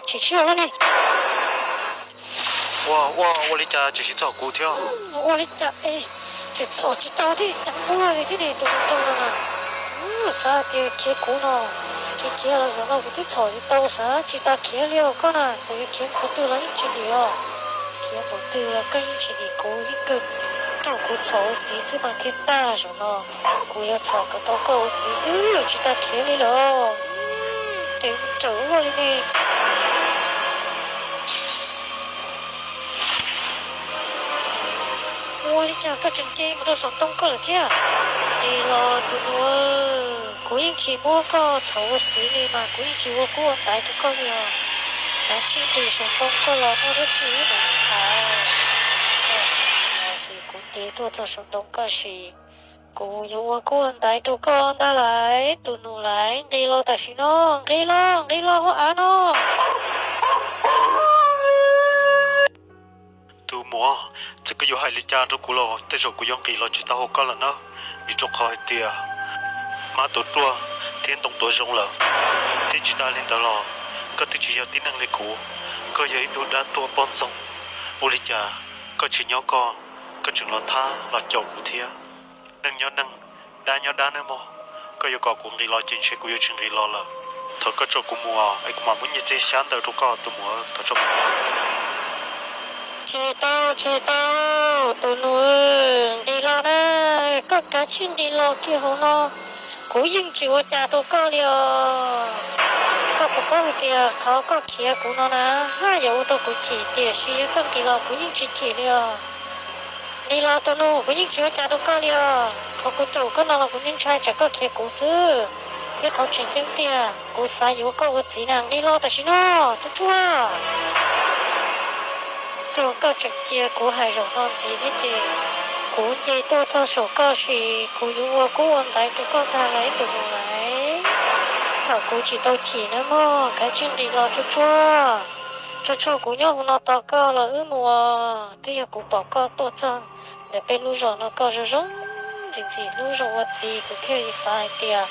Chim siab luaj ne. Ua, ua, ua li cas tsis txhom kuv thiab? Ua li cas es tsis txhom tsis tau thiab, ceev ua li thiab ne tus nraug no na. Xav tias khiav kuv no, khiav khiav los zaum no kuv twb txhom tsis tau, xav tsis tas khiav li os koj na, txawm yuav khiav npaum twg los yeej tsis dim os. Khiav npaum twg los koj yeej tsis dim kuv, yeej kawg raug kuv txhom ua txiv xwb mas thiaj tag zaum no. Kuv yuav txhom kom tau koj ua txiv xwb, tsis tas khiav li lawm. Ces tsawm ua li ne. Ua li cas koj tseem nce mus rau saum ntoo koj lawm thiab? Nqis los tus nus, kuv yeej tsis muab koj txhom ua txiv li mas kuv yeej tsis ua kub ua ntaiv rau koj li os. Kav tsij nqis saum ntoo koj los, muaj dab tsi wb mam li tham. Ces kuv nce tuaj txog saum ntoo koj sim, kuv yuav ua kub ua ntaiv rau koj ntag lauj tus nus lauj. Nqis los tam sim no, nqis los, nqis los hauv av no. Tus muam, txawm koj yuav hais li cas rau kuv los tej zaum kuv yuav nqis los tsis tau hauv koj lawm na, vim rau qhov hais tias hmab tuav ruaj thiab ntoo tuav zoo lawm. Thiab tsis tas li ntawd los koj twb tsis yog tib neeg li kuv, koj yog ib tug dab tuag poj ntxoog. Ua li cas koj tsis nyob koj, koj tseem los thab los caum kuv thiab? Neeg nyob neeg, dab nyob dab nawb mog. Koj yuav kom kuv nqis los ces ntshe kuv yuav tsis nqis los lawm. Thov koj tso kuv mus es kuv mam muab nyiaj txiag xyab ntawv rau koj tus muam, thov tso kuv mus. Tsis tau, tsis tau, tus nus, nqis los na, koj kav tsij nqis los kiag hauv no, kuv yeej tsis ua cas rau koj li os. Koj puas paub hais tias qhov koj khiav kuv no na, haj yam ua rau kuv chim, tiam sis yog koj nqis los kuv yeej tsis chim li os. Nqis los tus nus, kuv yeej tsis ua cas rau koj li os. Qhov kuv caum koj no los kuv yeej ntshai tsam koj khiav kuv xwb, thiab qhov tseem ceeb tiag kuv xav yuav koj ua txiv na. Nqis los tam sim no, tsuag tsuag. Yog koj tseem cia kuv hais zaum no ntxiv thiab ces kuv nce tuaj txog saum koj sim kuv yuav ua kub ua ntaiv rau koj ntag lauj tus nus lauj. Thaum kuv tsis tau chim nawb mog, kav tsij nqis los tsuag tsuag. Tsuag tsuag, kuv nyob hauv no tos koj los wb mus os. Twb yog kuv pom koj tuaj txog ntawm peb lub zos no koj zoo zoo ntxim ntxim hlub zoo ua txiv, kuv thiaj li xav hais tias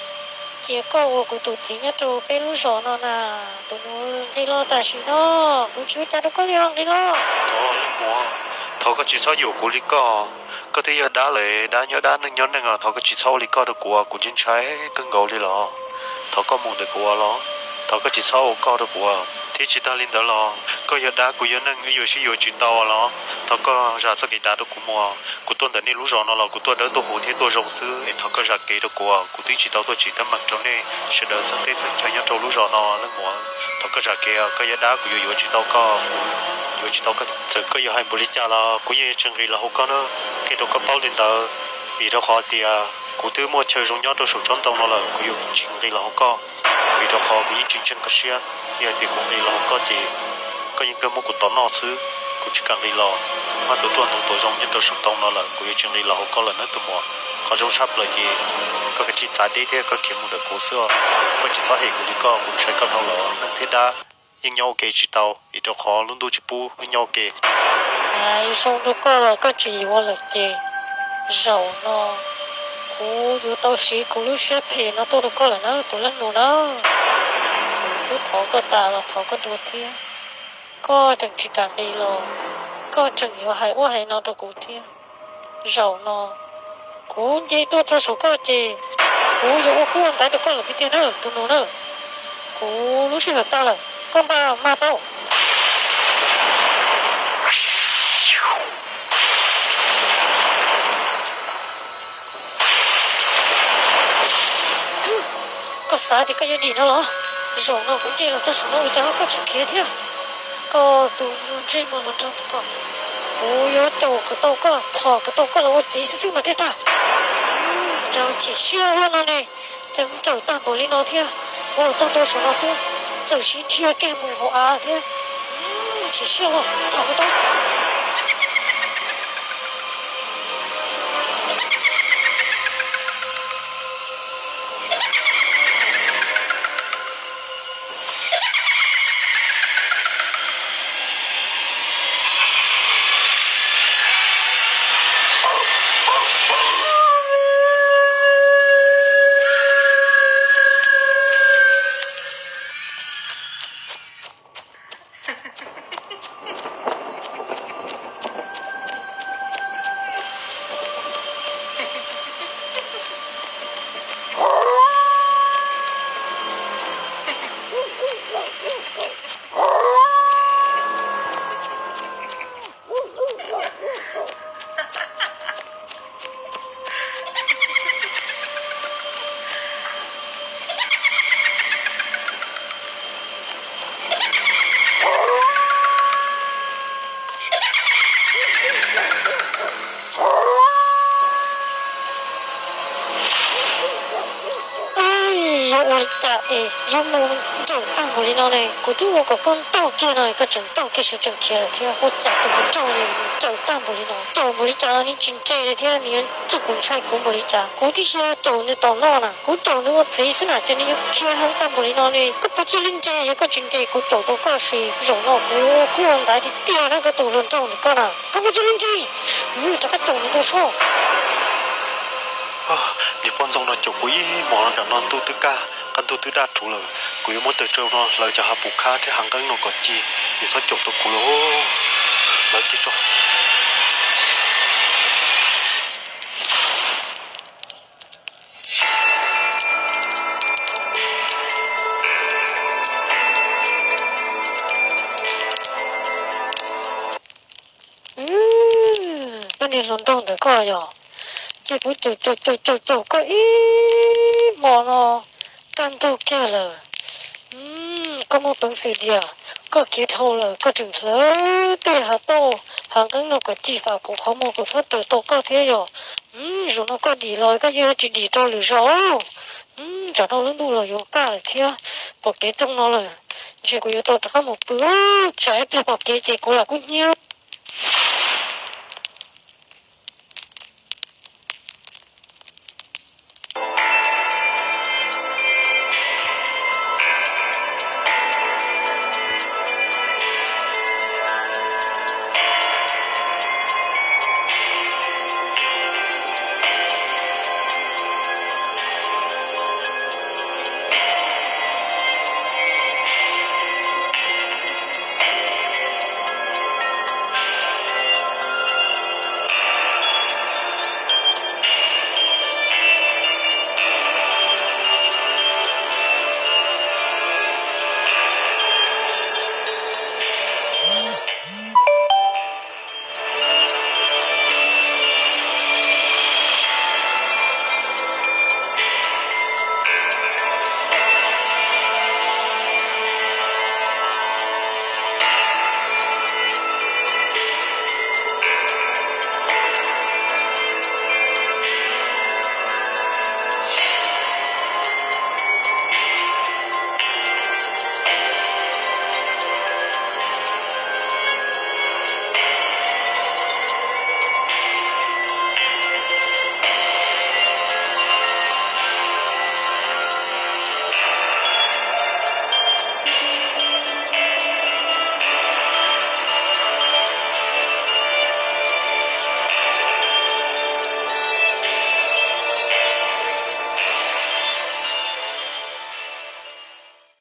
cia koj ua kuv tus txiv nyob rau peb lub zos no na. Tus nus, nqis los tam sim no, kuv tsis ua cas rau koj li os, nqis los. Thov leej muam, thov koj tsis txhob yuam kuv li koj. Koj twb yog dab lawm, dab nyob dab, neeg nyob neeg os, thov koj tsis txhob ua li koj rau kuv, kuv ntshai ntshai kawg nkaus li los. Thov koj mus ntawm kuv los, thov koj tsis txhob ua koj rau kuv. Thiab tsis tas li ntawd los koj yog dab kuv yog neeg, wb yuav sib yuav tsis tau los. Thov koj zam txoj kev dav rau kuv mus. Kuv tuaj ntawm nej lub zos no los kuv tuaj dawb tuaj huv thiab tuaj zoo xwb es thov koj zam kev rau kuv, kuv twb tsis tau tuaj tsim teeb meem rau nej sawv daws xeeb teb xeeb chaw nyob rau lub zos no leej muam. Thov koj zam kev, koj yog dab kuv yuav yuav tsis tau koj, kuv yuav tsis tau koj. Txawm koj yuav hais npaum li cas los kuv yeej yuav tsis nqis los hauv koj na, qhia rau koj paub li ntawd. Vim rau qhov tias kuv twb muaj chaw zoo nyob rau saum tsob ntoo no lawm, kuv yuav tsis nqis los hauv koj. Vim rau qhov kuv yeej tsis ntseeg koj siab, yog hais tias kuv nqis los hauv koj ces koj yeej kawg muab kuv tom noj xwb. Kuv tsis kam nqis los, hmab tuav ruaj ntoo tuav zoo nyob rau saum ntoo no lawm, kuv yuav tsis nqis los hauv koj lawm nawb tus muam. Qhov zoo tshaj plaws ces koj kav tsij txav deb thiab koj khiav mus ntawm kuv xwb os. Koj tsis txhob hem kuv li koj, kuv ntshai koj dhau lawm. Neeg thiab dab yeej nyob ua ke tsis tau, vim rau qhov lub ntuj tsis pub wb nyob ua ke. Hais zoo rau koj los koj tsis yuav lawm ces zaum no kuv yuav tau siv kuv lub siab phem no tuaj rau koj lawm na tus leej nus na. Kuv twb thov koj tas los thov koj dua thiab, koj tseem tsis kam nqis los, koj tseem yuav hais ub hais no rau kuv thiab. Zaum no kuv nce tuaj txog saum koj ces kuv yuav ua kub ua ntaiv rau koj lawm tiag tiag na tus nus na. Kuv lub sij hawm tas lawm, koj npaj mas tau. Koj xav tias koj yuav dim no los? Zaum no kuv nce los txog saum no ua cas koj tseem khiav thiab? Koj tus ntsej muag hluas nraug koj, kuv yuav caum kom tau koj, txhom kom tau koj los ua txiv xwb xwb mas thiaj tag. Cas chim siab luaj no ne, cas ntsawm tag npaum li no thiab. Kuv los txog ntua saum no xwb, txawm sib dhia kiag mus hauv av thiab. Chim siab luaj, txhom kom tau. Es yuav mus nrawm tag npaum li no ne, kuv twb ua kom koj ntaug kiag no koj tseem ntaug kiag sawv tsees khiav lawm thiab, ua cas tus mus nraug li nrawm tag npaum li no, caum npaum li cas los nws tsis nres li thiab, nws yuav txuj kuv ntshai kuv npaum li cas. Kuv tib si caum nws tom no na, kuv caum nws ua txiv xwb na ces nws yuav khiav heev tag npaum li no ne. Koj puas tsis ua li nres, yog koj tsis nres kuv caum tau koj ces zaum no kuv kuj ua ntaiv tiag tiag na koj tus hluas nraug ntawm koj na. Koj puas tsis ua li nres, rov qab caum nws rau soj. Niag poj ntxoog no caum kuv ib hmos no, tam no ntuj twb kaj, qab ntuj twb daj rhuv lawm, kuv yuav muab taws tsau no hlawv cov hav pum khab thiab hav nqeeb no kom ci, nws txhob caum tau kuv lawm. Hlawv kiag tso. Koj niag hluas nraug ntawm koj yog, ces kuv caum caum caum caum caum koj ib hmo no, kaj ntug kiag lawm. Koj muaj peev xwm diam, koj khiav dhau lawm koj tseem hlawv tej hav tauj hav nqeeb no kom ci fam kuv qhov muag kuv txhob raws tau koj thiab yog. Zaum no koj dim los koj yeej tsis dim rau lwm zaus. Tsam no lub ntuj los yuav kaj lawm thiab, pom kev txoog no lawm, ntshe kuv yuav tau rov qab mus pw. Tsam ib pliag pom kev ces kuv lam kuj hnyiab.